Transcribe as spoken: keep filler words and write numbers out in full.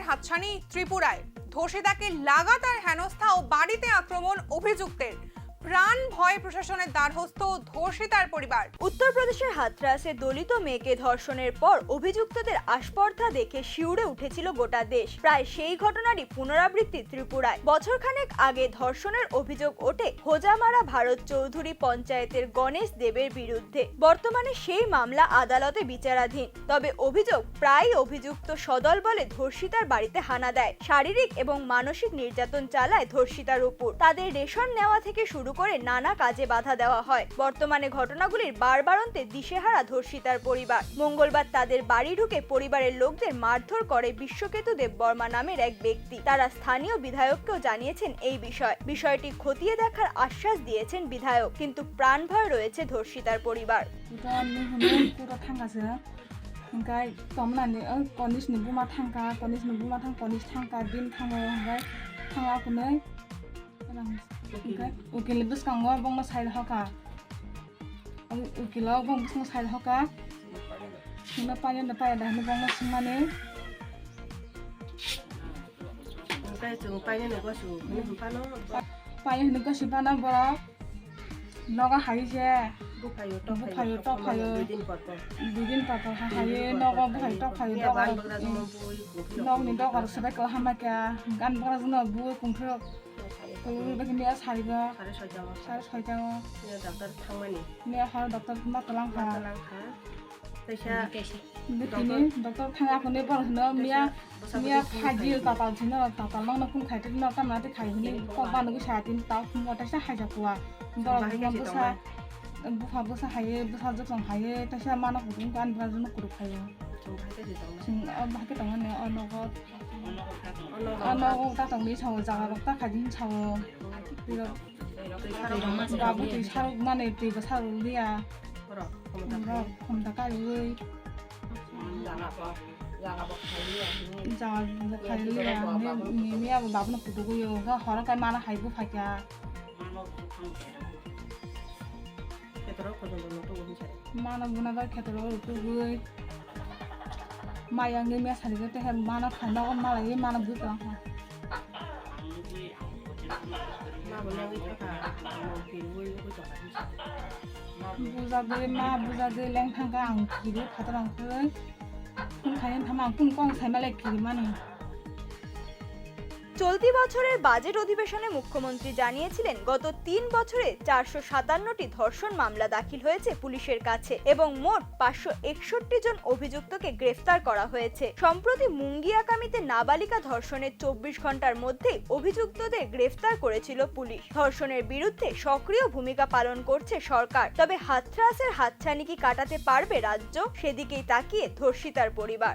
হাতছানি ত্রিপুরায়। ধর্ষিতাকে লাগাতার হেনস্থা ও বাড়িতে আক্রমণ অভিযুক্তের। প্রাণ ভয়ে প্রশাসনের দ্বারস্থ ধর্ষিতার পরিবার। উত্তর প্রদেশের হাথরাসে দলিত মেয়েকে ধর্ষণের পর অভিযুক্তদের আস্পর্ধা দেখে শিউরে উঠেছিল গোটা দেশ। প্রায় সেই ঘটনারই পুনরাবৃত্তি ত্রিপুরায়। বছরখানেক আগে ধর্ষণের অভিযোগ ওঠে হোজামারা ভারত চৌধুরী পঞ্চায়েতের গণেশ দেবের বিরুদ্ধে। বর্তমানে সেই মামলা আদালতে বিচারাধীন। তবে অভিযোগ, প্রায়ই অভিযুক্ত সদল বলে ধর্ষিতার বাড়িতে হানা দেয়, শারীরিক এবং মানসিক নির্যাতন চালায় ধর্ষিতার উপর। তাদের রেশন নেওয়া থেকে শুরু করে নানা কাজে বাধা দেওয়া হয়। বর্তমানে ঘটনাগুলির বারবারন্তে দিশেহারা ধর্ষিতার পরিবার। মঙ্গলবার তাদের বাড়ি ঢুকে পরিবারের লোকদের মারধর করে বিশ্বকেতু দেব বর্মা নামের এক ব্যক্তি। তারা স্থানীয় বিধায়ককেও জানিয়েছেন এই বিষয়। বিষয়টি খতিয়ে দেখার আশ্বাস দিয়েছেন বিধায়ক, কিন্তু প্রাণভয় রয়েছে ধর্ষিতার পরিবার। Ito ni hwnwi kuro thangkha se. Hwnkhe tomnani, o, Konis ni buma thangkha, Konis ni buma thang, Konis thangkha, din thango, hwnkhe thangya hwnwi. Hwnkhe ukil ni bwskango bongno sai hoka. O ukilo bong bwskango sai hoka. Hwnwi painani paiya da hwnwi bongno swngmani. Hwnkhe chwng painani gosu hwnwi hwnphano. Painani gosu phano borok. Nogo hai se. Buphayo, buphayo, tokphayo, tokphayo. Dui din por por. Dui din por por ha hai, nogo buphayo, tokphayo, nogo. Nokni dogar sebai kla hambai kha. Gan bwrajwkno bui kungthok. Kungthok bagwi miya sarigo. Sare soita o. Sare soita o. Miya doctor thangmani. Miya horo doctor ma twlang kha. Ma twlang kha. Kaisa. Tini doctor thang aphano borok hino miya, miya phajil tatal sino, tatal nokno kun khai tini nokta mati khai hini kok bano gwi sa tini tau phungo taisa haja kuwa. Borok hino bwsa, bupha bwsa haye, bwsa jwkong haye, taisa mano kutung kan bwsa jwkno kuruk hayo. Chwng bahai khe tongmani o nogo, o nogo ta tongdi sao, jaga rok ta khai din sao. Babu twi saruk mani twi bo saruk liya. Borok khomta khaiwi. Jaga bo khaiwi liya. Ni, ni, ni abo babu no kudugo yo. Ga horo kai mana hai bo phaikya. Mana buna ga khetoro tugwi. Mayang ni mesa ni te mana phaina mana ye mana bui tong kha. Bujagwi ma bujagwi leng thangkha ang kiri phatar ang khe. Kun khaini thama ang kun kong sai malai kiri mani. চলতি বছরের বাজেট অধিবেশনে মুখ্যমন্ত্রী জানিয়েছিলেন, গত তিন বছরে চারশো সাতান্নটি ধর্ষণ মামলা দাখিল হয়েছে পুলিশের কাছে এবং মোট পাঁচশো একষট্টি জন অভিযুক্তকে গ্রেফতার করা হয়েছে। সম্প্রতি মুঙ্গিয়াকামিতে নাবালিকা ধর্ষণের চব্বিশ ঘন্টার মধ্যেই অভিযুক্তদের গ্রেফতার করেছিল পুলিশ। ধর্ষণের বিরুদ্ধে সক্রিয় ভূমিকা পালন করছে সরকার, তবে হাথরাসের হাতছানি কি কাটাতে পারবে রাজ্য, সেদিকেই তাকিয়ে ধর্ষিতার পরিবার।